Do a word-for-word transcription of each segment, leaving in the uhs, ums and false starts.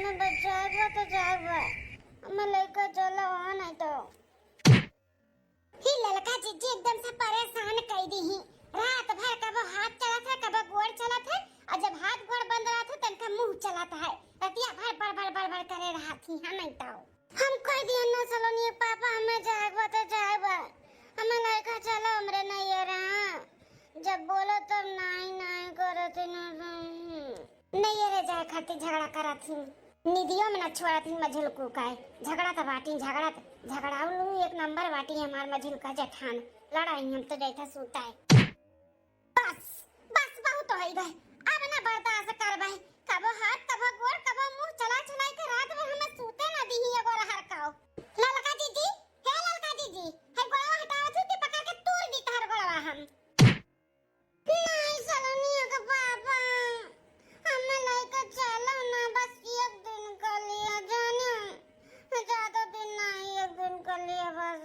अब जाएगा तो जाएगा, हमें लेकर चलो, हाँ, नहीं तो। ही ललका जीजी एकदम से परेशान कई दी ही। रात भर कबो हाथ चलत है, कबो गोड़ चलत है, और जब हाथ गोड़ बंद रहत है, तनका मुंह चलत है। रतिया भर बड़ बड़ बड़ बड़ करे रहत ही, हाँ, नहीं तो। हम कह दिए ना सलोनी पापा, हमें जाएगा तो जाएगा, हमें लेकर चलो हमरे नैहर, हाँ। जब बोलो तब नहीं नहीं करत ही ना। नैहरे जाए खातिर झगड़ा करत ही। निदियो में ना छोड़त ही मझुलकू का। झगड़ा त बाटी, झगड़ा त, झगड़ालू एक नंबर बाटी हमार मझुलका जेठान। लड़ाई हम तो जैथा सूता है। बस, बस बहुत होई गए। अब ना बर्दाश्त करबे। कबो हाथ, कबो गोड़, कबो मुंह चला चलाई के रात भर हमें सूते ना दीही एगो रहर काओ। ललका जीजी, हे ललका जीजी, हे गोड़वा हटावत हूँ कि पकड़ के तोड़ दी तहर गोड़वा हम। नहीं सलोनिया के पापा, हमें लेके चलो ना, बस एक दिन के लिए जाने, ज्यादा दिन नहीं, एक दिन के लिए बस।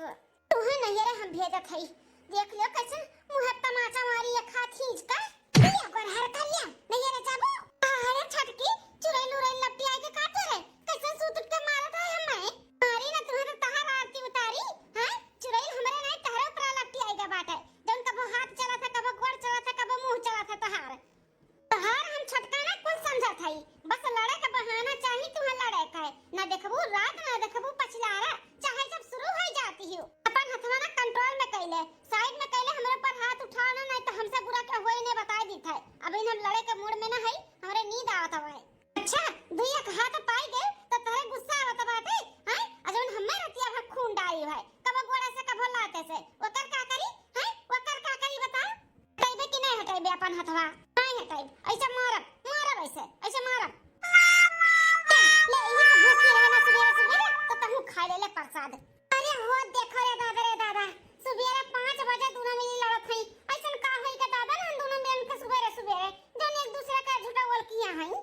तुहे नैहरे हम भेजत हई, देख लियो कैसे मुँह तमाचा मारी एक हाथ खींच कर। लिया गोरहर कर लिया, नैहरे जाबो। अरे छटकी, चुड़ैल उड़ैल लपटी आए के काटे रे, कैसे सूत उठ के मारत है हमें? मारी ना तुम्हें तो तहार आरती उतारी, हैं? चुड़ैल हमरे नहीं तहरे ऊपर लपटी आए के बाटे। जौन कबो हाथ चलत है, कबो गोड़ चलत है, कबो मुंह चलत है तहार। तहार हम छोटका ना कुल समझत हई, बस लड़े का बहाना चाही तुहे लड़े का है। ना देखबू रात, ना देखबू पछिलारा, चाहे जब शुरू हो जाती हो। अपन हथवा ना control में कैले, side में कैले, हमरे ऊपर हाथ उठाओ ना, नहीं तो हमसे बुरा क्या होई ने बताई दी था। अभी हम लड़े के mood में ना हई, हमरे नींद आवत हवे। अच्छा, दुई एक हाथ पाई गए तो तोरे गुस्सा आवत बाटे, हैं? आ जौन हमें रतिया भर खून डारी है, कबो गोड़े से, कबो लाते से, ओकर का करी, हैं? ओकर का करी बता? हटाइबे कि नहीं हटाइबे अपन हथवा? नहीं हटाइब, ऐसे मारब, मारब ऐसे, ऐसे मारब। ले, इहे भूखी रहे ना सुबेरे सुबेरे, तो तहूँ खा ले, ले प्रसाद। अरे हो देखो रे दादा, रे दादा, सुबेरे पाँच बजे दोनों मिली लड़त हई। ऐसन का होई के दादा ना, हम दोनों मिलन के सुबेरे सुबेरे जौन एक दूसरे का झूठा बोल किया हई।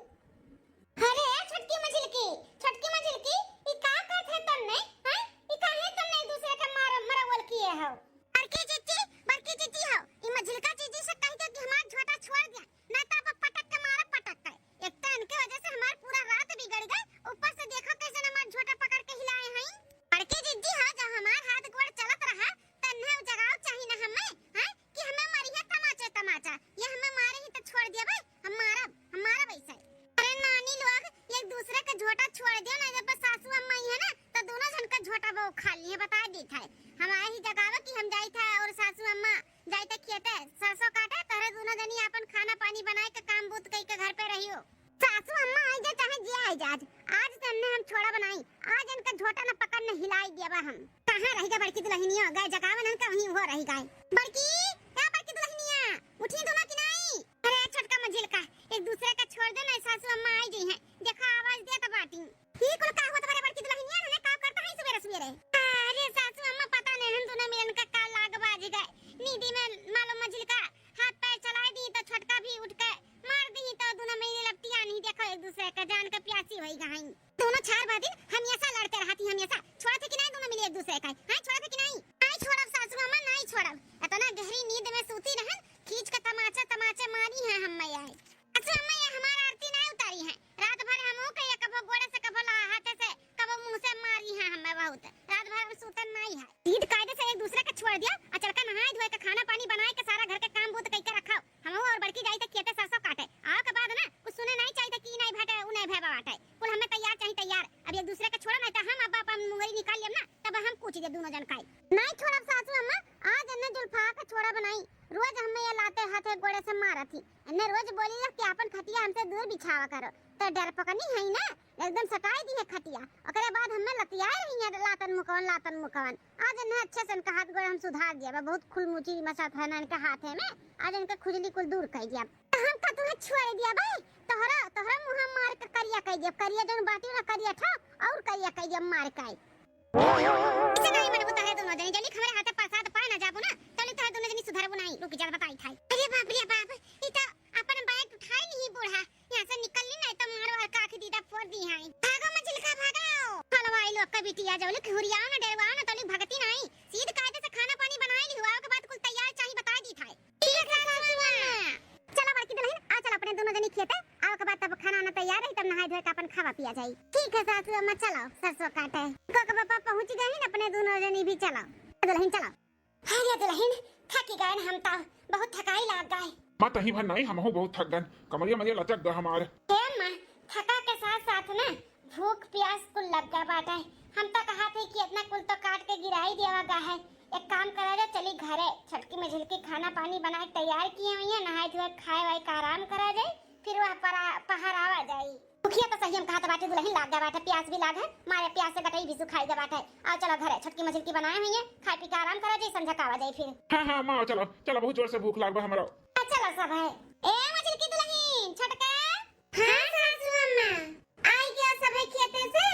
अरे छोटकी मझिलकी, छोटकी मझिलकी, ई का करत है तन्ने, हैं? ई काहे तन्ने एक दूसरे के मार, मरवल किए हो? बड़की जीजी, बड़की जीजी हो, ई मझिलका जीजी से कह दे कि हमार झोटा छोड़ दिया, ना तो अब पटक के मारा, पटक के। एक तो इनके वजह से हमार पूरा रात बिगड़ गए, ऊपर से देखो कैसे हमार झोटा पकड़ के हिलाए हैं। बड़की जीजी हो, जब हमार हाथ गोड़ चलत रहा, तन्ने जगाव चाही ना हमें, हैं? कि हमें मारी है तमाचे तमाचा, ये हमें मारे ही तो छोड़ दिया भाई, हम मारब, हम मारब ऐसे। अरे नानी लोग, एक दूसरे के झोटा छोड़ दियो ना, जब सासू अम्मा आई है ना, तो दोनों जन का झोटा वो खा लिए, बता दी था। हमारे ही जगावे कि हम जाई था और सासू अम्मा जाई थे खेते, सरसों काटे, तोहरे दोनों जनी अपन खाना पानी बनाए के काम बूत कई के घर पे रहियो। सासू अम्मा आई जा चाहे जे आई जा, आज, आज से हमने हम छोड़ा बनाई, आज इनका झोटा न पकड़ न हिलाई दिया बा हम। कहाँ रही गए बड़की दुल्हनिया, गए जगावे नन का वहीं वो रही गए। बड़की, क्या बड़की दुल्हनिया, उठी दोनों कि नहीं? अरे छोटका मझिलका, एक दूसरे का छोड़ दे ना, सासू अम्मा आई गई हैं, देखा आवाज दे तो बाटी। ई कुल का होत बारे बड़की दुल्हनिया, ने का करता है सुबेरे सुबेरे? अरे सासू अम्मा, पता नहीं हम दोनों मिलन का का लाग बाज गए। नींदी में मालूम मझिलका हाथ पैर चलाए दी तो छोटका भी उठ के मार दी तो दोनों मिली लपटिया नहीं, देखो एक दूसरे का जान के प्यासी होई गई। दोनों चार बा दिन हमेशा लड़ते रहती, हमेशा। छोड़ा थे कि नहीं दोनों मिली एक दूसरे का? हाँ, छोड़ा थे कि नहीं? नहीं छोड़ब सासू अम्मा, नहीं छोड़ब। इतना गहरी नींद में सूती रहन, खींच के तमाचा तमाचे मारी है हम मैया है। सासू अम्मा, ये हमार आरती नहीं उतारी है। रात भर हम के ये कबो गोड़े से, कबो ला-, हाथे से, कबो मुंह से मारी है हमें बहुत। रात भर हम सूतन नहीं है। सीध कायदे से एक दूसरे के छोड़ दिया, आ चल के नहाए धोए के, खाना पानी बनाए के, सारा घर के काम बूत कई के रखा। हम और बड़की जाई थे खेते सरसों काटे। आओ के बाद ना कुछ सुने नहीं चाहिए कि नहीं भेटे, उ नहीं भेबा बाटे। कुल हमें तैयार चाहिए, तैयार। अब एक दूसरे के छोड़ा नहीं तो हम अब अपन मुंगरी निकाल लेब ना, तब हम पूछ दे दोनों जन काई। नहीं छोड़ब सासू अम्मा, आज इन्हें जुल्फा के छोड़ा बनाई। रोज हमें ये लाते हाथे गोड़े से मारत ही। इन्हें रोज बोली ला कि आपन खटिया हमसे दूर बिछावा करो, तो डर पकनी है ना, एकदम सटाई दी है खटिया। ओकरे बाद हमें लतियाए रही है लातन मुकवन, लातन मुकवन। आज इन्हें अच्छे से इनका हाथ गोड़ हम सुधार दिया बा, बहुत खुलमुची मसात है ना इनके हाथे में, आज इनके खुजली कुल दूर कर दिया। तो हम का तुम्हें छोड़ दिया भाई, तोहरा, तोहरा मुँह मार के करिया कर दिया, करिया जौन बाटी ना करिया ठा और करिया कर दिया मार के। ऐसे नहीं मनबू तोहरे दोनों जनी, जनी हमरे हाथे प्रसाद पाए ना जाबू ना, तनी तोहरे दोनों जनी सुधरबू नहीं। रुक जा बताई थाई। अरे बाप रे बाप, ई तो अपन बैग उठाए नहीं बूढ़ा, यहाँ से निकल ली नहीं तो मारो हर काख दीदा फोड़ दी है। भागो मझिलका भागो। हलवाई लोग का बिटिया जौले कि हुरियाओ ना डरवाओ ना तनी भगती नहीं, सीध कायदे से खाना पानी बनाए ली हुआ के बाद कुल तैयार चाही बताए दी थाई। ठीक है सासू अम्मा। चला बड़की दुल्हन, आ चल अपने दोनों जनी खेते, आओ के बाद तब खाना ना तैयार रही तब नहाए धोए के अपन खावा पिया जाई। ठीक है सासू अम्मा, चलो सरसों काटे। को के पापा पहुँच गए हैं अपने, दुनो जनी भी चलो। दुलहिन चलो। अरे दुलहिन, थकी गए हम तो, बहुत थकाई लाग गए। माँ तही भर नहीं, हमहू बहुत थक गन, कमरिया मरिया लचक गा हमार। ए अम्मा, थका के साथ साथ ना भूख प्यास कुल लग गए बाटे। हम तो कहा थे कि इतना कुल तो काट के गिराई देवा गा है। एक काम करा जाए, चली घरे, छोटकी मझिलकी खाना पानी बना के तैयार किए हुई है, नहाए धोए खाए वाए के आराम करा जाए, फिर वह परा-, पहर आवा जाई। भुखिया तो सही हम कहा बाटे, दुलहिन लाग गए बाटे, प्यास भी लाग है, मारे प्यास से गटई भी सुखाई गए बाटे। आओ चलो घरे, छोटकी मझिलकी बनाए हुई है, खाए पी के आराम करा जाए, संझा का आवा जाए फिर। हाँ हाँ माँ, चलो चलो, बहुत जोर से भूख लाग बा हमरा। हाँ, चलो सब है। ए मझिलकी दुलहिन, छोटका। हाँ सासू अम्मा, आई गया सब है खेते से।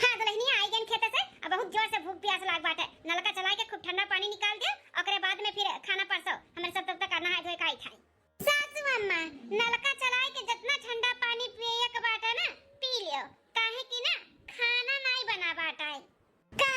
हाँ दुलहिनिया, आई गन खेते से। अब बहुत जोर से भूख प्यास लाग बाटे, नलका चलाए के खूब ठंडा पानी निकाल दे, ओकरे बाद में फिर खाना परसो। हमरे सब तब तक नहाए धोए के आई थाई। सासू अम्मा, नलका चलाए के जितना ठंडा पानी पिए के बाटे ना, पी लियो, काहे कि ना खाना नाई बना बाटे। का?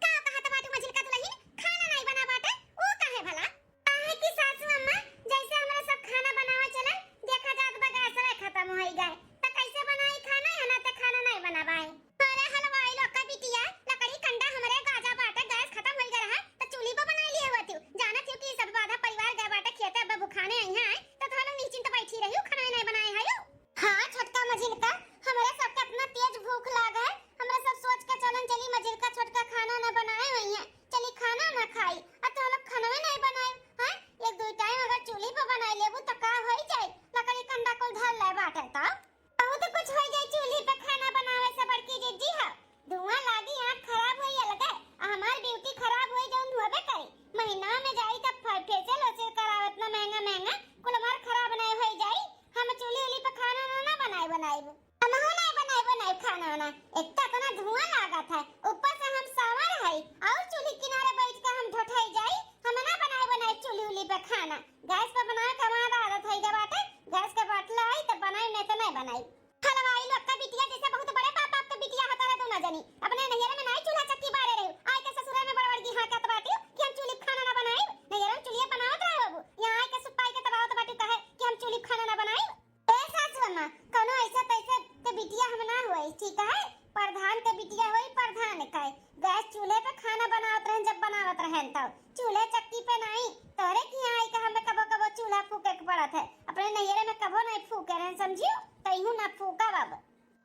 का कहत बाटू मझिलका दुलहिन? खाना नाई बना बाटे? ऊ काहे भला? काहे कि सासू अम्मा, जैसे हमरा सब खाना बनावे चले, देखा जात बा गैसवे खत्म होई गए, त कैसे बनाई खाना? यहाँ ते खाना नाई बना बाए। अरे हलवाई लोग का बिटिया, लकड़ी कंडा हमरे गाजा बाटे, गैस खत्म होई गए रहा, त चूल्ही पर बनाई लिए हुआ तू। जानत हो कि सब आधा परिवार गए बाटे खेते, अब भुखाने आई हैं, त थोड़ा लोग निश्चिंत बैठी रही, खाना नाई बनाए है। हाँ छोटका मझिलका, हमरे सबके इतना तेज भूख लाग है, हमरे सब सोच के चलन चली मझिलका छोटका खाना न बनाए हुई है, चली खाना न खाई, आ तो लोग खानवे नहीं बनाए हैं। एक दो टाइम अगर चूल्ही पे बनाई लेबू तो का होई जाई, लकड़ी कंडा कुल धर ले बाटे तो बहुत कुछ होई जाई चूल्ही पे खाना बनावे से बड़की जिज्जी है। धुआं लागी, आँख खराब होई अलगे। आ हमार ब्यूटी खराब होई जौन होबे करी। महीना में जाई तब फे-, फेशियल वेशियल करावे, इतना महंगा महंगा, कुल हमार खराब नहीं होई जाई। हम चूल्ही उल्ही पे खाना ना, ना बनाई बनाई। हमहू नहीं बनाई बनाई खाना वाना। एक तो इतना धुआं लागत है, ऊपर से हम सावर है और चूल्ही किनारे बैठ के हम ढोठाई जाई। हम ना बनाई बनाई चूल्ही उल्ही पे खाना। गैस पे बनावे के हमार आदत है बाटे, गैस के बाटला आई तब बनाई, नहीं तो नहीं बनाई। हलवाई लोग का बिटिया जैसे बहुत बड़े बाप, बाप के बिटिया होता रहे दोनों जनी। अपने नैहरे में नाई चूल्हा चक्की बारे रही, आई के ससुरे में बड़ बड़ की हाँकत बाटी कि हम चूल्ही पे खाना ना बनाई। नैहरे में चूल्हे बनावत रहे बाबू, यहाँ आई के सुपाई के तबावत बाटी कहे कि हम चूल्ही पे खाना ना बनाई। ए सासू अम्मा, कौनो ऐसा तैसे के बिटिया हम ना होई, ठीक है? प्रधान के बिटिया होई, प्रधान के। गैस चूल्हे पे खाना बनावत रहन, जब बनावत रहन तब चूल्हे चक्की पे नाई। तोरे की यहाँ आई के हमें कबो कबो चूल्हा फूके के पड़त है, अपने नैहरे में कबो नहीं फूके रहन, समझियो? तैहू ना फूकब अब।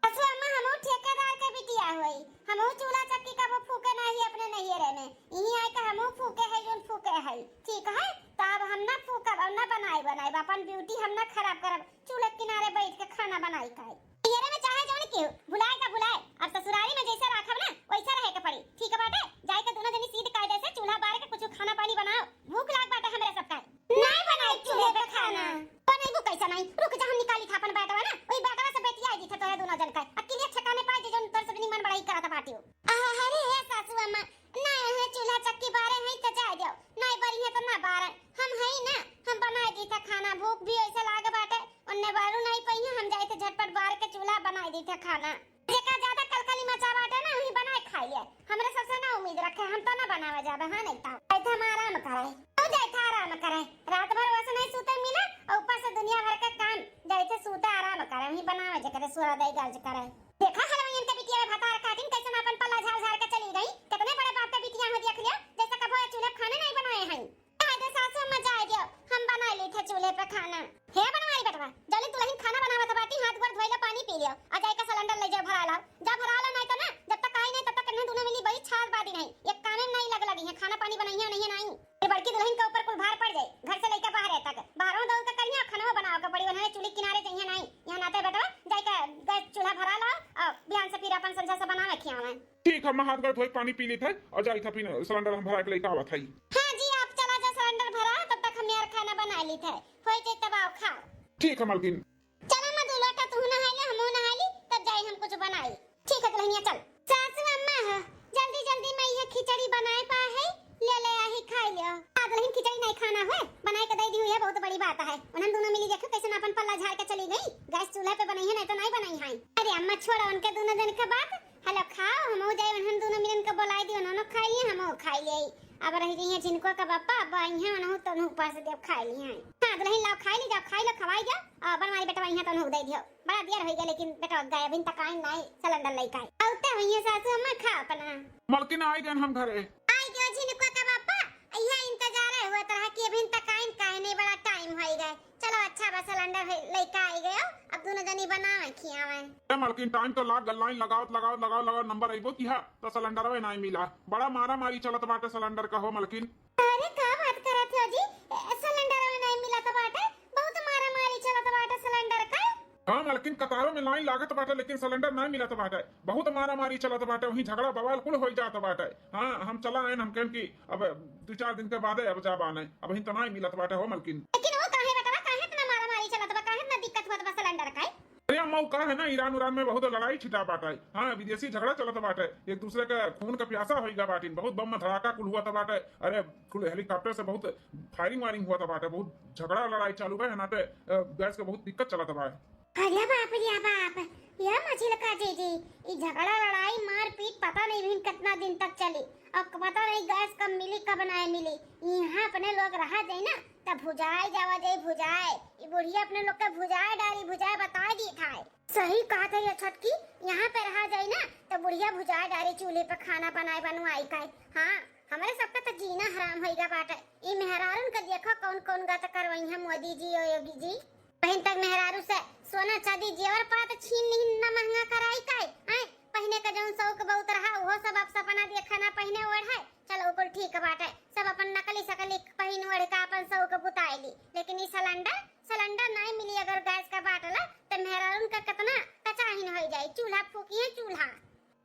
सासू अम्मा, हमहू ठेकेदार के बिटिया होई, हमहू चूल्हा चक्की कबो फूके नाही अपने नैहरे में। इहीं आए के हमहू फूके है, जौन फूके है, ठीक है? तो अब हम ना फूकब, अब ना बनाई बनाई, अपन ब्यूटी हम ना खराब करब, चूल्हे किनारे बैठ के खाना बनाई खाई। नैहरे में चाहे जौन केहू भुलाए का भुलाए, अब ससुरारी में जैसे राखब ना, वैसे रहे के पड़ी, ठीक बाटे? जाए के दोनों जनी सीध कायदे से चूल्हा बार के कुछ खाना पानी बनाओ, भूख लाग बाटे हमरे सबका। नहीं बनाई चूल्हे पे खाना। बनैबू कैसे नहीं? रुक जा, हम निकाली था अपन बैटवा ना, वही बैटवा से बेटिया आई थी तोरे दोनों जन का। अकेले ठिकाने पाए जे जौन तोर से निमन बड़ाई करत बाटियो। अरे हे सासू अम्मा, नहीं है चूल्हा चक्की बारे है तो जाए जाओ, नहीं बरी है तो ना बारे। हम है ना, हम बनाए दी था खाना, भूख भी ऐसे लाग बाटे, उन्ने बारू नहीं पई है, हम जाए थे झटपट बार के चूल्हा बनाए दी था खाना। जेका ज्यादा कलकली मचा बाटे ना, वही बनाए खाई ले। हमरे सबसे ना उम्मीद रखे, हम तो ना बनावे जाबे, हाँ नहीं तो। जाए थे हम आराम करे। तू जाए थे आराम करे। रात भर वैसे नहीं सूते मिला, और ऊपर से दुनिया भर के काम। जाए थे सूते आराम करे, वही बनावे जे करे, सूरा दई गर्ज करे। देखा हलवाइयन के बिटिया में भतार काटिन कैसे ना अपन पल्ला झाड़ झाड़ के चली गई। कितने बड़े बाप के बिटिया हो देख लियो, जैसे कभो ये चूल्हे पे खाने नहीं बनाए हैं। जाए दे सासू अम्मा, जाए दियो, हम बनाई ली थे चूल्हे पे खाना। हे बनवारी बेटवा, जल्दी दुलहिन खाना बनावत बाटी, हाथ गोड़ धोई लो, पानी पी लियो, आ जाए का सिलेंडर ले जाओ, भरा लाओ, जा भरा लो, नहीं तो ना, जब तक आई नहीं तब तक इन्हें दोनों मिली बड़ी छाल बाटी नहीं, एक कामे में नहीं लग लगी है, खाना पानी बनाइए नहीं है नहीं। फिर बड़की दुलहिन के ऊपर कुल भार पड़ जाए, घर से लेकर बाहर तक, बाहरों दौड़ के करिए, खाना बनाओ के पड़ी, उन्हें चूल्हे किनारे जाइए नहीं, यहाँ नाते बेटवा, जाए का गैस चूल्हा भरा लाओ, और बिहान से फिर अपन संझा से बनावे खियावे। ठीक है, मैं हाथ गोड़ धोई पानी पी ली थे और जाई था फिर सिलेंडर हम भरा के लेके आवत हई। हाँ जी, आप चला जा सिलेंडर भरा, तब तक हम यार खाना बनाई ली थे, होई जाई तब आओ खाओ। ठीक है मलकिन। चला मैं दू लोटा तू नहाई ले, हमहू नहाई ली, तब जाई हम कुछ बनाई। ठीक है दुलहिनिया चल। सासू अम्मा है, जल्दी जल्दी मैं ये खिचड़ी बनाए पा है, ले ले आही खाई लियो। आ दुलहिन खिचड़ी नहीं खाना है, बनाए के दे दी हुई है, बहुत बड़ी बात है। उन्हन दोनों मिली देखो कैसे ना अपन पल्ला झाड़ के चली गई, गैस चूल्हे पे बनाई है, नहीं तो नहीं बनाई है। अरे अम्मा छोड़ा उनके दोनों जन के बात, हेलो खाओ, हम हो जाए, उन्हन दोनों मिलन के बुलाई दी, उन्होंने खाई लिए, हम हो खाई लिए। अब रहि जइहैं झिनकवा का बापा, अब अइहैं उनहु तनहु ऊपर से देब खाइ लिहैं। हाँ दुलहिन, लाव खाइ ली जाव, खाइ लो, खवाइ जाव, अउर बनवारी बेटवा इहाँ तनहु दइ दियो। बड़ा देर होइ गया लेकिन बेटवा गए अभिन तक आइन नाहीं, सिलेंडर लइके आए। अउते हुइहैं सासू अम्मा, खा अपना। मलकिन, आइ गएन हम घरे। आइ गयो झिनकवा का बापा, इहे इंतजारे हुवत रहा कि अभिन तक आइन काहे नाहीं, बड़ा टाइम होइ गए। चलो अच्छा बा, सिलेंडर है, लइके आइ गयो, अब दुनो जनी बनावे खियावे। ए मलकिन, टाइम तो लाग गल, लाइन लगावत लगावत लगावत लगावत नंबर अइबो किहा, तो सिलेंडरवे नाहीं मिला। बड़ा मारा मारी चलत बाटे सिलेंडर का हो मलकिन। अरे का बात करत हो जी, ए, सिलेंडरवे नाहीं मिलत बाटे, बहुत मारा मारी चलत बाटे सिलेंडर का। हाँ मलकिन, कतारों में लाइन लागत बाटे लेकिन सिलेंडर नाहीं मिलत बाटे, बहुत मारा मारी चलत बाटे, वहीं झगड़ा बवाल कुल होइ जात बाटे। हाँ, हम चला आएन, हम कहेन कि अब दुइ चार दिन के बादे अब जाब आने, अबहिन त नाहीं मिलत बाटे हो मलकिन। लेकिन वो काहे बेटवा, काहे इतना मारा मारी चलत बा, काहे इतना दिक्कत होत बा सिलेंडर का? अरे अम्मा, वो का है ना, ईरान उरान में बहुत लड़ाई छिटा बाटे। हाँ, विदेशी झगड़ा चलत बाटे, एक दूसरे के खून का प्यासा होइ गया बाटिन, बहुत बम धड़ाका कुल हुआ था बाटे। अरे कुल हेलीकॉप्टर से बहुत फायरिंग वायरिंग हुआ था बाटे, बहुत झगड़ा लड़ाई चालू बा, है ना, ते, अ, गैस के बहुत दिक्कत चलत बा। अरे बाप रे बाप, या मझिलका जीजी, ई झगड़ा लड़ाई मारपीट पता नहीं भी कितना दिन तक चली, अउर पता नहीं गैस कब मिली कब नाहीं मिली। इहाँ अपने लोग रहा जाई ना, तब भुजाए जावा जाई भुजाए। ई बुढ़िया अपने लोग के भुजाए डारी, भुजाए बताए दी थाई। सही कहत है ये छोटकी, यहाँ पे रहा जाई ना, तब बुढ़िया भुजाए डारी चूल्हे पे खाना बनाए बनवाई का। हाँ, हमरे सबका तो जीना हराम होइगा बाटे। ई मेहरारून का देखो कौन कौन गत करवाई है मोदी जी और योगी जी। बहिन तक मेहरारू से सोना चांदी जेवर पात छीन लीन, ना महंगा कराई काई, आय, पहिने का जौन शौक बहुत रहा, उहो सब अब सपना देखा ना पहिने ओढ़े। चलो, उ कुल ठीक बाटे, सब अपन नकली सकली पहिन ओढ़ के अपन शौक बुताए ली, लेकिन ई सिलेंडर, सिलेंडर नाहीं मिली, अगर गैस का बाटला, त मेहरारून का कितना कचाहिन होइ जाई, चूल्हा फूकी है, चूल्हा।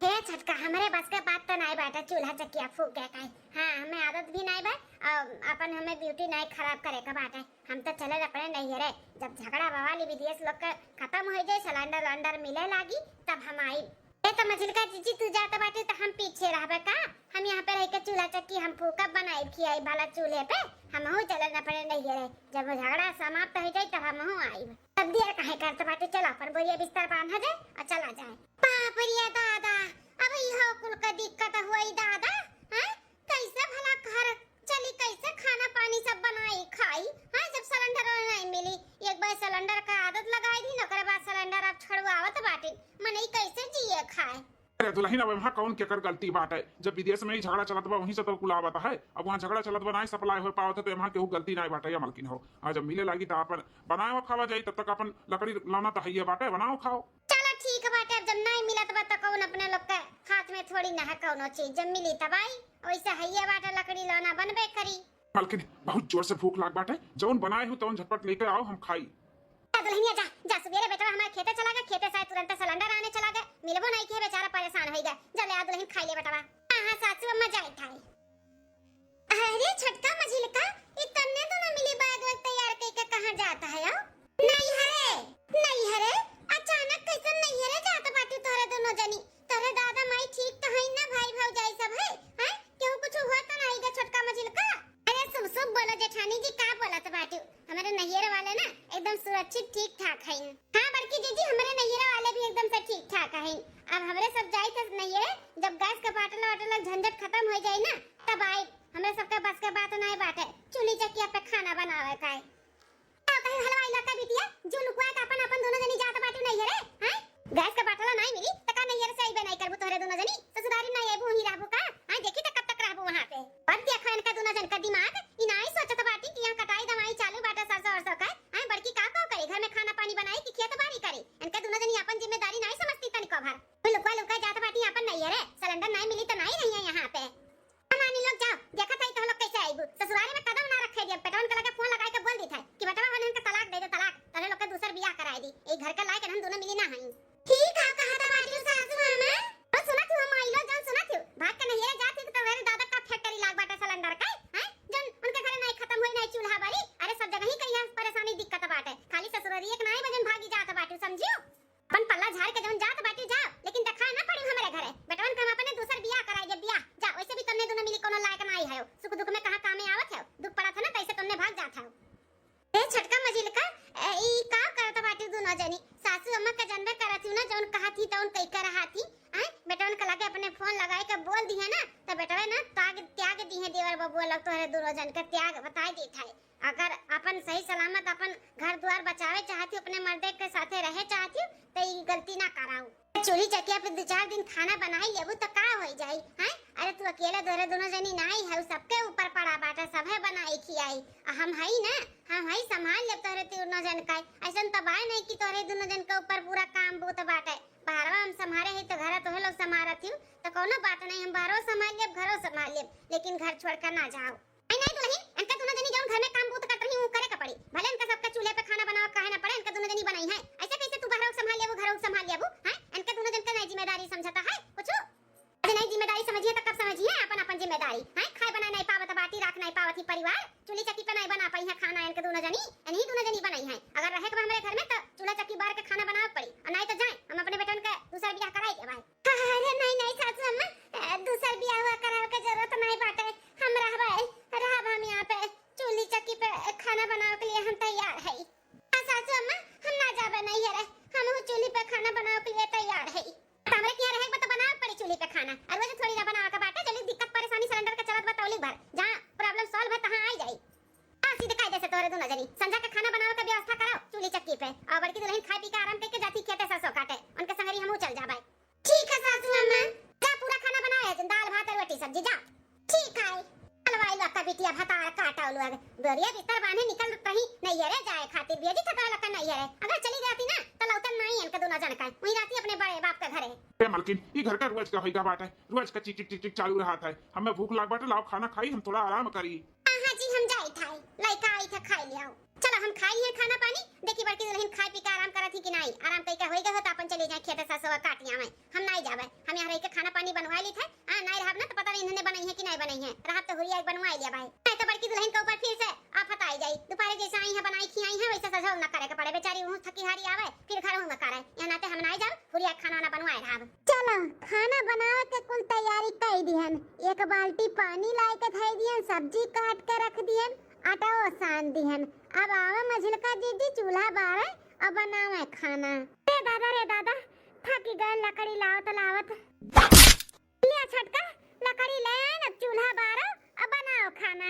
हे छोटका, हमरे बस के बात त नाई बाटे, चूल्हा चकिया फूके काई। हाँ, हमें आदत भी नाई बा, और अपन हमें ब्यूटी नाई खराब करे का बाटे। हम तो चले अपने नैहरे, जब झगड़ा बवाली विदेश लोग के खत्म हो जाए, सिलेंडर उलेंडर मिले लागी, तब हम आई। ए त मझिलका जीजी, तू जात बाटे त हम पीछे रहबे का? हम यहाँ पे रह के चूल्हा चक्की हम फूकब, बनाई खियाई भला चूल्हे पे। हमहू चले अपने नैहरे, जब झगड़ा समाप्त हो जाए, तब हमहू आई। तब देर काहे करत बाटे, चला अपन बोरिया बिस्तर बांधा जाए और चला जाए। बाप रे दादा, अब इहो कुल का दिक्कत हुई दादा, हैं? कैसे भला घर चली, कैसे खाना पानी सब बनाई खाई, हैं? जब सिलेंडर नहीं मिली, एक बार सिलेंडर का आदत लगाई दी, ओकरे बाद सिलेंडर अब छुड़वावत बाटे, मनई कैसे जिए खाए? अरे दुलहिन, अब एम्हा कौन केकर गलती बाटे? जब विदेश में ही झगड़ा चलत बा, वहीं से तो कुल आवत है। अब वहाँ झगड़ा चलत बा, नाई सप्लाई हो पावत है, तो एम्हा केहू गलती नाई बाटे या मलकिन हो। हाँ, जब मिले लागी तो अपन बनाओ खावा जाई, तब तक अपन लकड़ी लौना तो हइये बाटे, बनाओ खाओ। चलो ठीक बाटे, अब जब नाई मिलत बा तो कौन अपने लोग के हाथ में थोड़ी ना है कौनो चीज, जब मिली तब आई। वैसे हइये बाटे, लकड़ी लौना बनबे करी। मलकिन, बहुत जोर से भूख लाग बाटे, जौन बनाए हो तौन झटपट लेके आओ, हम खाई। जा दुल्हनिया जा, जा सुबेरे बेटवा हमारे खेते चला गए, खेते से तुरंत सिलेंडर आने चला गए, मिलबो नहीं किए, बेचारा परेशान हो गया। जा ले आ दुल्हन खाई ले बेटवा। हाँ हाँ सासू अम्मा जाए खाए। अरे छोटका मझिलका, ई तन्ने दोनों मिली बैग वैग तैयार कइके कहाँ जात है हो? नैहरे, नैहरे, अचानक कैसे नैहरे जात बाटी तोहरे दोनों जनी? तोहरे दादा माई ठीक तो है ना, भाई भौजाई सब है? हैं? केहू कुछ हुआ तो नहीं गा छोटका मझिलका? अरे शुभ शुभ बोलो जेठानी जी, का बोलत बाटू? हमारे नैहरे वाले ना एकदम सुरक्षित ठीक ठाक हैं। हाँ बड़की जीजी, हमारे नैहरे वाले भी एकदम से ठीक ठाक हैं। अब हमरे सब जाई थे नैहरे, जब गैस के बाटला वाटला झंझट खत्म हो जाई ना, तब आई। हमरे सबके बस के बात नहीं बाटे चूल्ही चकिया पे खाना बनावे का। का कहीं हलवाई लड़का बिटिया, जो लुकवा के अपन, अपन दोनों जनी जात बाटू नैहरे, हैं? गैस का बाटला नहीं मिली, त का नैहरे से आइबे नहीं करबू तोहरे दोनों जनी? ससुरारी नहीं आइबू, वहीं रहबू का? हाँ, देखी त कब तक रहबू वहाँ पे? अब देखो इनका दोनों जन का दिमाग, ई नहीं सोचत बाटी कि यहाँ कटाई दवाई चालू बाटे सरसों अरसों का। हैं, बड़की का का करी? घर में खाना पानी बनाई कि खेत बाड़ी करी? इनका दोनों जनी अपन जिम्मेदारी नहीं समझती तनिको भर। तू लुकवा लुकवा जात बाटी अपन नैहरे, सिलेंडर नहीं मिली तो नहीं रही है यहाँ पे। मानी लोग जाओ, देखत है तो लोग कैसे आइबू। ससुरारी में कदम ना रखे दिया। बेटवन के लगे फोन लगाए के बोल दी था कि बेटवा होने इनका तलाक दे दे, तलाक। तोरे लोग के दूसर बियाह कराए दी। एक घर के लायक हम दोनों मिली ना हई। ठीक है, कहा था बाजू सासू अम्मा। बस सुना थी हम आई लोग, जान सुना थी। भाग के नहीं है जाती तो मेरे दादा का फैक्ट्री लाग बाटे सिलेंडर का, हैं? जन उनके घरे नहीं खत्म हुई, नहीं चूल्हा बारी। अरे सब जगह ही कहीं परेशानी दिक्कत बाटे। खाली ससुरारी एक नहीं बजन भागी जात बाटे, समझियो? अपन पल्ला झाड़ के जौन जात बाटी जाओ, लेकिन देखाए ना पड़ी हमरे घरे। बेटवन के हम अपने दूसर बियाह कराई देब, बियाह। जा, वैसे भी तुमने दोनों मिली कोनो लायक ना आई है, सुख दुख में कहाँ कामे आवत है, दुख पड़ा था ना तैसे तुमने भाग जात है। ए छोटका मझिलका, ए, ई का करत बाटी दोनों जनी? सासू अम्मा के जानबे करत हूँ ना, जौन कहा थी तौन कई कर रहा थी। आए, बेटवन के लगे अपने फोन लगाए के बोल दिहे ना, त बेटवे ना त्याग, त्याग दिहे देवर बबुआ लोग तोहरे दुनो जन के त्याग बताए देत है। अगर अपन सही सलामत अपन घर दुआर बचावे चाहत हो, अपने मर्दे के साथे रहे चाहत हो, त ई गलती ना कराऊ। चूल्ही चकिया पे दो चार दिन खाना बनाई लेबू त का होई जाई, हैं? अरे तू अकेले तोहरे दुनो जनी नाई है, सबके ऊपर पड़ा बाटे, सभे बनाई खियाई। आ हम हई ना, हम हई संभाल लेब तोहरे दुनो जन का। ऐसन त बाय नहीं कि तोहरे दुनो जन के ऊपर पूरा काम बूत बाटे। बाहरवा हम संभारे हई त घरा तोहे लोग संभारत हिउ, त कौनो बात नहीं, हम बाहरो संभाल लेब, घरो संभाल लेब, लेकिन घर छोड़ के ना जाओ। नहीं, नहीं दुल्हन, इनका दुनो जनी जौन घर में काम बूत करत रही, ऊ करे के पड़ी। भले इनका सबका चूल्हे पे खाना बनावे काहे ना पड़े, इनका दुनो जनी बनाई है। ऐसे कैसे तू बाहरो संभाल लेबू, घरो संभाल लेबू, हैं? इनका दुनो जन का नहीं जिम्मेदारी समझता है कुछ? अरे नहीं जिम्मेदारी समझिए तो कब समझिए अपन, अपन जिम्मेदारी, हैं? खाए बनाए नहीं पावत, बाटी राख नहीं पावत ही परिवार, चूल्ही चक्की पे नहीं बना पाई है खाना इनके दुनो जनी, इन्हीं दुनो जनी बनाई है। अगर रहे के बा हमरे घर में तो चूल्हा चक्की बार के खाना बनावे पड़ी, और नहीं तो जाए हम अपने बेटन के दूसरा बियाह कराई देब। अरे नहीं, नहीं सासू अम्मा, अ, दूसर बियाह हुआ करावे के जरूरत नहीं बाटे। हम रहबे, रहब हम यहाँ पे, चूल्ही चक्की पे खाना बनावे के लिए हम तैयार हई। हाँ सासू अम्मा, हम ना जाबे नैहरे, हम वो चूल्ही पे खाना बनावे के लिए तैयार हई। तो हमरे के यहाँ रहे के बा तो बनावे पड़ी चूल्ही पे खाना, और वैसे थोड़ी ना बनावे के बाटे, जल्दी दिक्कत परेशानी सिलेंडर के चलत बा तौली भर, जहाँ problem solve है तहाँ आई जाई। हाँ, सीधे कायदे से तोहरे दुनो जनी संझा के खाना बनावे के व्यवस्था कराओ चूल्ही चक्की पे, और बड़की दुल्हन खाए पी के आराम करके जाती खेते सरसों काटे, उनके संगरी हमहू चल जाबे। ठीक है सासू अम्मा, जा पूरा खाना बनाए, दाल भात और रोटी सब्जी, जा। ठीक है। अलवाई लोग का बिटिया भतार काटा लोग, बोरिया बिस्तर बांधे निकल रही नैहरे जाए खातिर, भेजी थता लोग का नैहरे। अगर चली जाती ना तो लौटन नहीं इनके दुनो जन का, वहीं रहती अपने बड़े बाप के घरे। ए मलकिन, ई घर का रोज का होइगा बाटे, रोज का चिक चिक चिक चिक चालू रहत है। हमें भूख लाग बाटे, लाओ खाना खाई, हम थोड़ा आराम करी। हाँ, हाँ जी, हम जाई था, लइका आई था, खाई ले आओ। चलो, हम खाई लिए खाना पानी, देखी बड़की दुल्हन खाए पी के आराम करत ही कि नाई। आराम कई के होई गए हो तो अपन चले जाए खेते, सरसों काट आवे, हम नाई जाबे। हम यहाँ रह के खाना पानी बनवा ली थे, हाँ, नाई रहब ना तो पता नहीं इन्होंने बनाई है कि नाई बनाई है। रहब तो हुरिया एक बनवा लिया भाई, नहीं तो बड़की दुल्हन के ऊपर फिर से आफत आई जाई। दोपहरे जैसे आई है बनाई खियाई है, वैसे सजो ना करे के पड़े, बेचारी वहाँ थकी हारी आवे फिर घर में करे। यहाँ नाते हम नाई जाब, हुरिया खाना वाना बनवाए रहब। चलो, खाना बनावे के कुल तैयारी कई दिहन। एक बाल्टी पानी लाए के धई दिहन, सब्जी काट के रख दिहन, आटाओ सान दिहन। अब आवे मझिलका जीजी, चूल्हा बारे और बनावे खाना। रे दादा, रे दादा, थकी गए लकड़ी लावत लावत। लिया छोटका, लकड़ी ले आए, अब चूल्हा बारो और बनाओ खाना।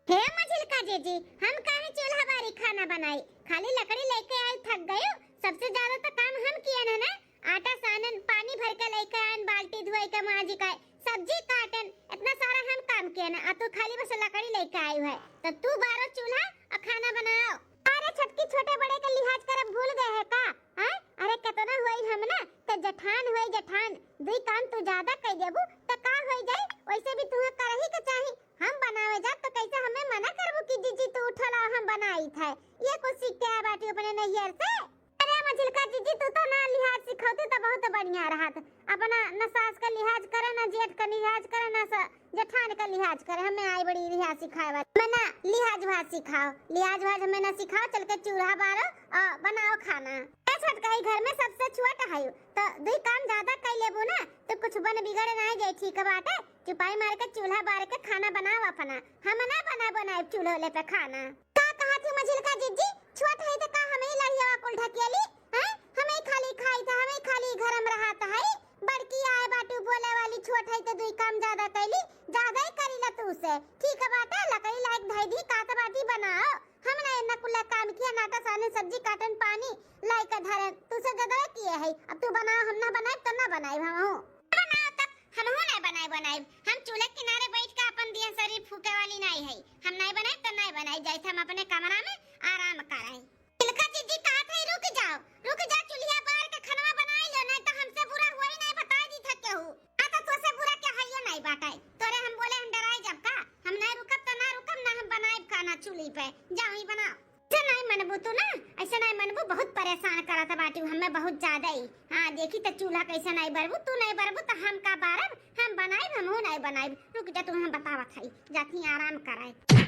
हे मझिलका जीजी, हम काहे चूल्हा बारी खाना बनाई? खाली लकड़ी लेके आई, थक गयो। सबसे ज्यादा तो काम हम किए ना, ना? आटा सानन, पानी भर के लेके आन, बाल्टी धोए के, माजी का, सब्जी काटन, इतना सारा हम काम किए ना। आ तू खाली बस लकड़ी लेके आई है, तो तू बारो चूल्हा और खाना बनाओ। अरे छोटकी, छोटे बड़े के लिहाज करब भूल गए है का? हैं? अरे कितना होई हम ना, तो जेठान होई जेठान, दुई काम तू ज्यादा कई देबू तो का होई जाई? वैसे भी तुहे करही के चाही। हम बनावे जाब तो कैसे हमें मना करबू कि जीजी तू उठल आ हम बनाई थे? ये कुछ सीख के आ बाटी अपने नैहर से। अरे मझिलका जीजी, तू तो ना लिहाज सिखौती तो बहुत बढ़िया रहत। अपना न सास का लिहाज करे, न जेठ का लिहाज करे, न स-, जेठान का लिहाज करे। हमें आई बड़ी लिहाज सिखाए वाली। हमें ना लिहाज भाज सिखाओ, लिहाज भाज हमें ना सिखाओ। चल के चूल्हा बारो और बनाओ खाना। ए छोटका, ई घर में सबसे छोट है, तो दुई काम ज्यादा कई लेबू ना, तो कुछ बन बिगड़ ना जाए, ठीक बाटे? चुपाई मार के चूल्हा बार के खाना बनाओ अपना। हम ना बना बनाए चूल्हे पे खाना। का कहत ही मझिलका जीजी, छोट है तो का हमें लड़ियावा कुल ढकेली? हैं? हमें खाली खाई था, हमें खाली घर में रहत है। बड़की आए बाटू बोले वाली, छोट है तो दुई काम ज्यादा कैली, ज्यादा ही करी ला तू से। ठीक बाटे, लकड़ी लायक धई दी, कात बाटी बनाओ। हम ना इतना कुल्ला काम किया, नाटा साने सब्जी काटन पानी लाई के धरन, तू से ज्यादा किए है। अब तू बनाओ, हम ना बनाए तो ना बनाए हम। बनाओ तब, हमहू नहीं बनाए बनाए। हम चूल्हे किनारे बैठ के अपन दिया शरीर फूके वाली नहीं है। हम नहीं बनाए तो नहीं बनाए, जाए हम अपने कमरा में आराम कराए। तिलका जीजी कहत है, "रुक जाओ, रुक जा, चूल्हिया बार के खनवा बनाई लो, नहीं तो हमसे बुरा हुआ ही नहीं, बताई दी था केहू।" आ तो तोसे बुरा के हइयो नहीं बाटे। तोरे हम बोले हम डराई जब का? हम नहीं रुकब तो ना रुकब, ना हम बनाइब खाना चूल्ही पे। जाओ ही बनाओ। ऐसे नहीं मनबू तू ना, ऐसे नहीं मनबू, बहुत परेशान करत बाटू हमें बहुत ज्यादा ही। हाँ, देखी तो चूल्हा कैसे नहीं बरबू, तू नहीं बरबू तो हम का बारब? हम बनाइब, हमहू नहीं बनाइब। रुक जा, तू हम बतावत है, जाती आराम कराए।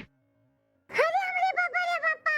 अरे हमरे बाबा रे बापा।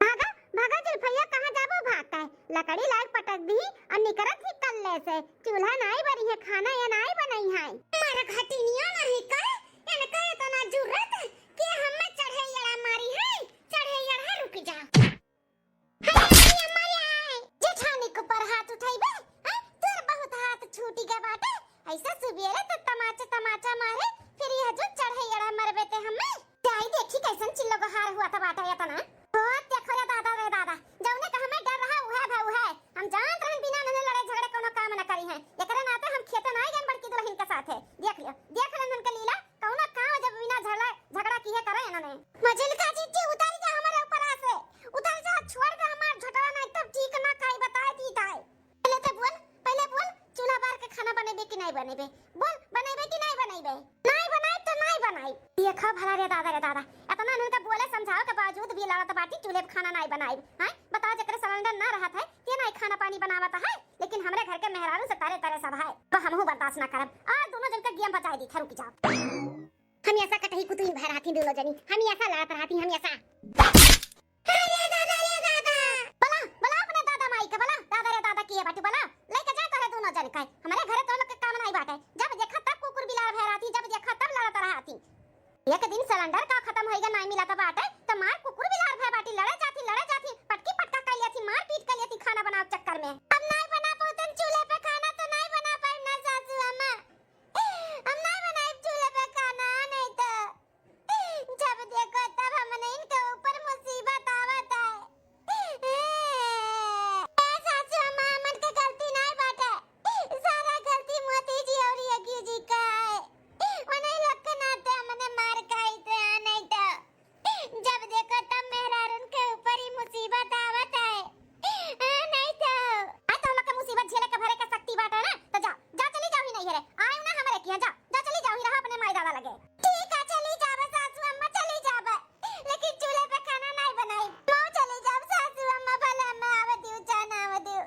भागा, भागा जुल्फैया, कहाँ जाबो भाग के? लकड़ी लाग पटक दी और निकरत ही कल्ले से। चूल्हा नाई बरी है, खाना ये नाई बनई है। मार घटिनिया नहीं कर, इनका इतना जुर्रत कि हमें चढ़े यड़ा मारी है, चढ़े यड़ा रुक जा। हाय, हाय, हाय, हाय। जेठानी के ऊपर हाथ उठाइबे, हैं? तोर बहुत हाथ छूटी गए बाटे। ऐसा सुबेरे तो तमाचा तमाचा मारे, फिर यह जो चढ़े अड़ा मरबे ते हमें। जाई देखी कैसन चिल्लो गोहार हुआ था बाटा यतना। ओ देखो रे दादा रे दादा, जौने का हमें डर रहा उहे भा उहे। हम जानत रहन बिना नन्हे लड़ाई झगड़े कोनो काम न करी हैं। एकरे नाते हम खेते ना गए बड़की दुल्हन के साथे। देख लियो, देख लेन उनके लीला, कौनो काम जब बिना झगड़ा, झगड़ा किए करे इन्होंने। मझिलका जीजी उतर जा हमारे ऊपर से, उतर जा, छोड़ दे हमार झोटवा, नहीं तब ठीक ना काई बताए दी ताई। पहले तो बोल, पहले बोल, चूल्हा बार के खाना बनेबे कि नहीं बनेबे? बोल, बनेबे कि नहीं बनेबे? नहीं बनाई तो नहीं बनाई। देखा भला रे दादा रे दादा, इतना इनका बोले समझाओ के बावजूद भी लड़त बाटी, चूल्हे पे खाना नहीं बनाई। हैं? बताओ, जेकरे सिलेंडर ना रहत है, ते नहीं खाना पानी बनावत है, लेकिन हमरे घर के मेहरारू से तरे तरे सब है। तो हमहू बर्दाश्त ना करब। और दोनों जन का गेम बचाई दी थे, रुक जाओ। हम ऐसा कटही कुतुइन भय रहती दोनों जनी, हम ऐसा लड़त रहती, हम ऐसा। अरे दादा रे दादा, बला, बला अपने दादा माई के बला, दादा रे दादा किए बाटी बला, लेके जा तोरे दोनों जन का। हमरे घरे तो लोग के काम नहीं बाटे, जब देखा तब कुकुर बिलार भय रहती, जब देखा तब लड़त रहती। एक दिन सिलेंडर का खत्म होइगा, नहीं मिला था बाटे, तो मार कुकुर बिलार भय बाटी, लड़े जाती, लड़े जाती, पटकी पटका कर लिया थी, मार पीट कर लिया थी खाना बनाओ चक्कर में। अब नहीं बना पाते चूल्हे पे खाना, तो नहीं बना पाए ना सासू अम्मा। हम नहीं बनाई चूल्हे पे खाना, नहीं तो जब देखो तब हमने इनके ऊपर मुसीबत आवत है। ए सासू अम्मा, हमन के गलती नहीं बाटे, सारा गलती मोती जी और यज्ञ जी का है। उन्हीं लोग के नाते हमने मार खाई थे, हाँ, नहीं तो जब देखो तब मेहरारून के ऊपर ही मुसीबत आवत है। हाँ, नहीं तो। आ तो हमके मुसीबत झेले के भरे के शक्ति बाटे ना, तो जा, जा चली जाओ ही नहीं है रे। आयो ना हमरे किहाँ, जा, जा चली जाओ ही, रहा अपने माई दादा लगे। ठीक है, चली जाबे सासू अम्मा, चली जाबे, लेकिन चूल्हे पे खाना नहीं बनाई। मऊ चली जाब सासू अम्मा, भले अम्मा आवे दियो, चाहे ना आवे दियो,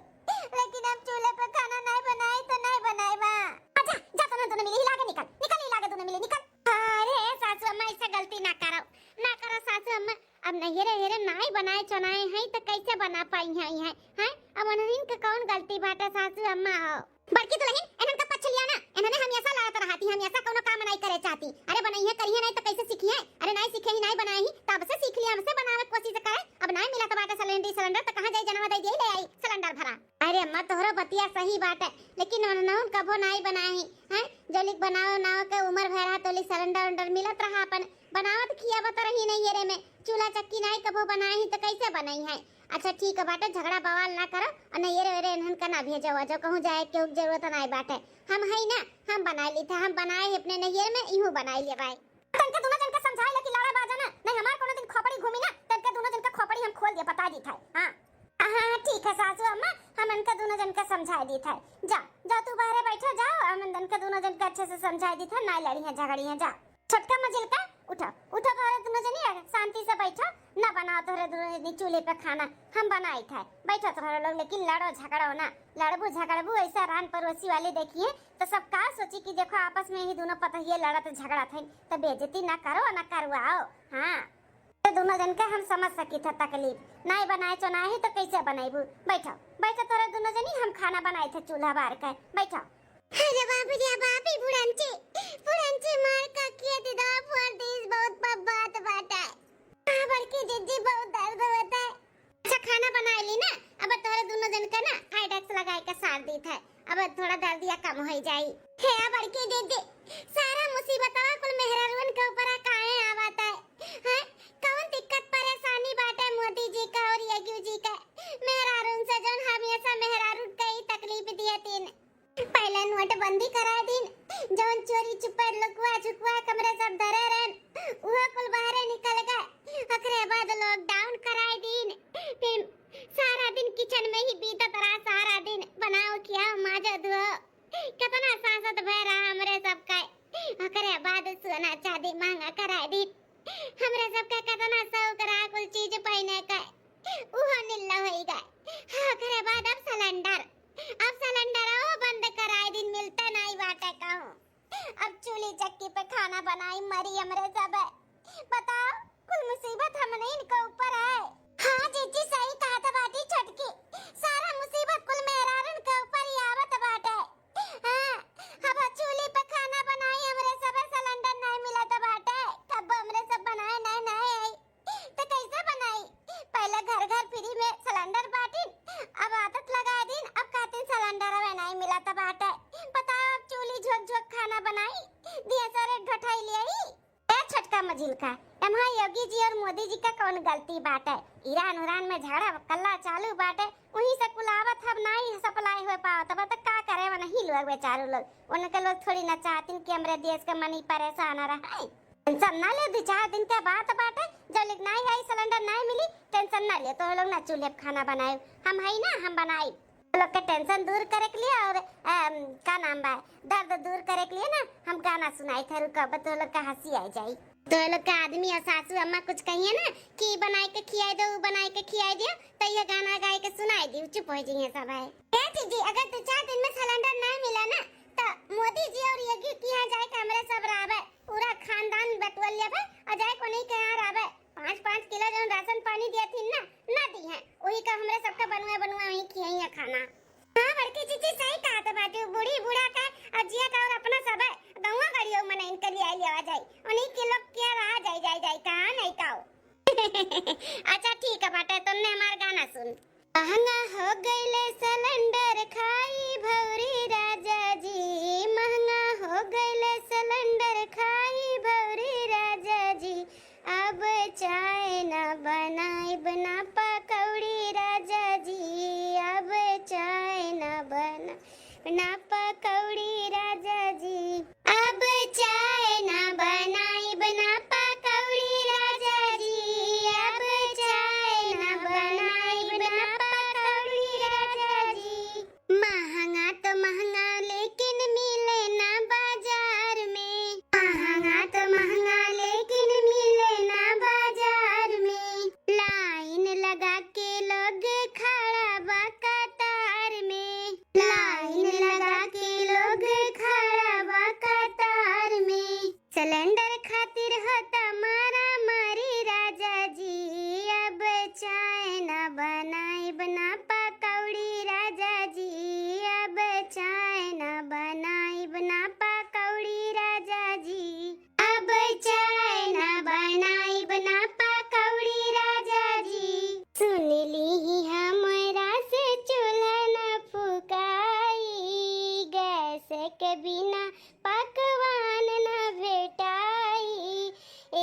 लेकिन हम चूल्हे पे खाना नहीं बनाई तो नहीं बनाई बा। अच्छा, जा तोने दोनों मिली हिला के निकल, निकल हिला के दोनों मिली निकल। अरे सासू अम्मा, ऐसा गलती ना करो, ना करो सासू अम्मा। अब नैहरे हेरे नाई बनाए चुनाए हैं तो कैसे बना पाई हैं, हैं? हैं? अब उन्हन के कौन गलती बाटे सासू अम्मा हो? बड़की दुल्हन, इन्हन का पक्ष लिया ना, इन्हने हमेशा लड़त रहती, हमेशा कौनो काम नहीं करे चाहती। अरे बनइहे करिहे नहीं तो कैसे सीखिहे? अरे नहीं सीखे ही नहीं बनाए ही, तब से सीख लिया, हमसे बनावे के कोशिश करे। अब नहीं मिला तो बाटे सिलेंडर, सिलेंडर तो कहाँ जाई, जनवा दे दिए ले आई सिलेंडर भरा। अरे अम्मा, तोहरो बतिया सही बाटे, लेकिन उन्हन कभो नाई बनाए ही, हैं? जोलिक बनावे उनावे के उमर भय रहा, तोलिक सिलेंडर उलेंडर मिलत रहा, अपन बनावत खियावत रही नैहरे में। चूल्हा चक्की नाई कभो बनाए ही तो कैसे बनई है? अच्छा ठीक बाटे, झगड़ा बवाल ना करो और नैहरे वेरे इन्हन का ना भेजो, जो कहूँ जाए केहू के जरूरत नाई बाटे। हम हई ना, हम बनाए ली थे, हम बनाए ही अपने नैहरे में, इहू बनाए ले भाई। तनके दोनों जन के समझाई ले कि लड़ा बाजा ना, नहीं हमार कोनो दिन खोपड़ी घूमी ना, तनके दोनों जन के खोपड़ी हम खोल दिए, बता दी थे। हाँ। हाँ, ठीक है सासू अम्मा, हम इनका दोनों जन का समझा दी थे। जा, जा तू बाहरे बैठो, जाओ, हम इनका दोनों जन का अच्छे से समझा दी थे, ना लड़ी है, झगड़ी है, जा। छोटका मझिलका, उठो, उठो तोहरे दोनों जनी, शांति से बैठो, ना बनाओ तोहरे दोनों जनी चूल्हे पे खाना, हम बनाई थे। बैठो तोहरे लोग, लेकिन लड़ो झगड़ो ना, लड़बू झगड़बू ऐसा रान पड़ोसी वाले देखिए, तो सब का सोची कि देखो आपस में ही दोनों पतहिए लड़त झगड़त हैं, तो बेइज्जती ना करो, ना करवाओ। हाँ, तो दोनों जन के हम समझ सकी थे तकलीफ, नाई बनाए चो नाई तो कैसे बनैबू? बैठो, बैठो तोरे दोनों जनी, हम खाना बनाए थे चूल्हा बार के, बैठो। अरे बाप रे बाप, ई बुढ़ंची, बुढ़ंची मार का किए दीदा फोड़ दीस, बहुत ब-, बात बाटे। हाँ बड़की जिज्जी, बहुत दर्द होता है। अच्छा खाना बनाए ली ना, अब तोहरे दोनों जन का ना आइडेक्स लगाए के सार दी थे, अब थोड़ा दर्दिया कम हो जाई। हे बड़की जिज्जी, सारा मुसीबतवा कुल मेहरारुन के ऊपर काहे आवत है? हैं? कौन दिक्कत परेशानी बाटे मोदी जी का और योगी जी का? मेहरारुन से जौन हमेशा मेहरारुन के ही तकलीफ दिए तीन। पहले नोटबंदी कराए दीन, जौन चोरी चुपे लुकुआ झुकुआ कमरे सब धरे रहन, उहो कुल बाहरे निकल गए। ओकरे बाद लॉकडाउन कराए दीन, फिर सारा दिन किचन में ही बीतत रहा, सारा दिन बनाओ खियाओ माजो धुओ, कितना सांसत भय रहा हमरे सब का। ओकरे बाद सोना चांदी महंगा कराए दीन, हमरे सब का कितना शौक रहा कुल चीज पहने का, उहो निल्ला होई गए। ओकरे बाद अब सिलेंडर, अब सिलेंडर वो बंद कराए दिन मिलते नहीं बाटे कहूँ। अब चूल्ही चक्की पे खाना बनाई मरी हमरे सब। बताओ, कुल मुसीबत हमने इनके ऊपर है। हाँ जीजी, सही कहा था बाटी छोटकी, सारा मुसीबत कुल मेहरारुन के ऊपर ही आवत बाटे। हाँ, अब चूल्ही पे खाना बनाई हमरे सब सिलेंडर नहीं मिलत बाटे, तब हमरे सब बनाए नहीं नहीं आई। तो कैसे बनाई? पहले घर घर फ्री में सिलेंडर बांटिन, अब आदत लगा दीन, अब कहतीन सिलेंडर अब नहीं मिलत बाटे। बताओ, अब चूल्ही झोंक का। एम्हा योगी जी और मोदी जी का कौन गलती बाटे? ईरान उरान में झगड़ा कल्ला चालू बाटे, उहीं से कुल आवत हब, नाहीं supply हो पावत बा, त का करे वनही लोग बेचारू लोग? उनके लोग थोड़ी ना चाहतिन कि हमरे देश के मनई परेशान रहे। Tension ना ले, दू चार दिन के बात बाटे, जब लिख नाहीं आई सिलेंडर नाहीं मिली, tension ना ले, तो लोग ना चूल्हे पे खाना बनाए, हम हई ना, हम बनाई। तो लोग के tension दूर करे के लिए और, अम, का नाम बा, दर्द दूर करे के लिए ना हम गाना सुनाई थे, रुको, अब तो लोग का हंसी आ जाई। तो लोग का आदमी और सासू अम्मा कुछ कहिए ना कि बनाए के खियाए दो, बनाए के खियाए दियो, तो ये गाना गाए के सुनाई दी, चुप हो जाइए सब है। ए जीजी, अगर दो चार दिन में सिलेंडर नहीं मिला ना, तो मोदी जी और योगी के यहाँ जाए के हमरे सब रहबे, पूरा खानदान बटुअल लेबे और जाए को नहीं के यहाँ रहबे। पाँच पाँच किलो जौन राशन पानी दिया थी ना, ना दी है, वही का हमरे सबका बनुआ बनुआ वही खियाई है खाना। हाँ बड़की जीजी, सही कहा तो बात, बूढ़ी बूढ़ा का और जिया का और अपना सब है, गौवा गाड़ियों में इनके लिए आई लेवा जाए, उन्हीं के लोग क्या रहा जाए, जाए, जाए, कहाँ नहीं का हो। अच्छा ठीक है बाटे, तुमने हमारा गाना सुन। महंगा हो गइले सिलेंडर खाई भौरी राजा जी, महंगा हो गइले सिलेंडर खाई भौरी राजा जी, अब चाय ना बनाइब ना पकौड़ी राजा जी, अब चाय ना बना, ना पकौड़ी राजा जी। अब चाय ना बनाइब ना पकौड़ी राजा जी, अब चाय ना बनाइब ना पकौड़ी राजा जी। महंगा तो महंगा लेकिन मिले ना बाजार में, महंगा तो महंगा लेकिन मिले ना बाजार में। लाइन लगा के लोग खड़ा बा कतार में, लाइन लगा के लोग खड़ा बा कतार में। सिलेंडर खातिर होता मारा मारी राजा जी, अब चाय ना बनाइब ना पकौड़ी राजा जी, अब चाय ना बनाइब ना पकौड़ी राजा जी, अब चाय ना बनाइब ना पकौड़ी राजा जी। सुन लीही हमरा से चूल्हा न फुकाई, गैस के बिना पकवान न भेटाई।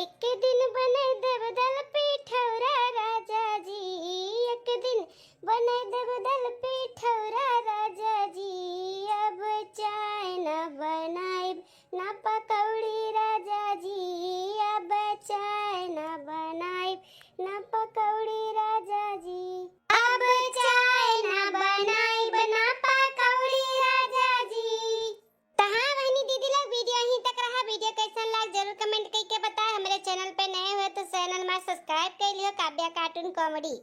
एक दिन बने देब दल पिठौरा राजा जी, एक दिन बने देब दल पिठौरा राजा जी। अब चाय न बनाइब ना पकौड़ी राजा जी, अब चाय ना बनाइब ना पकौड़ी राजा जी। अब चाय ना बनाइब ना पकौड़ी राजा जी। तो हाँ बहनी दीदी लोग, video यहीं तक रहा। Video कैसन लाग जरूर comment करके बताए। हमरे channel पे नए हुए तो channel में subscribe कर लियो, काव्या cartoon comedy।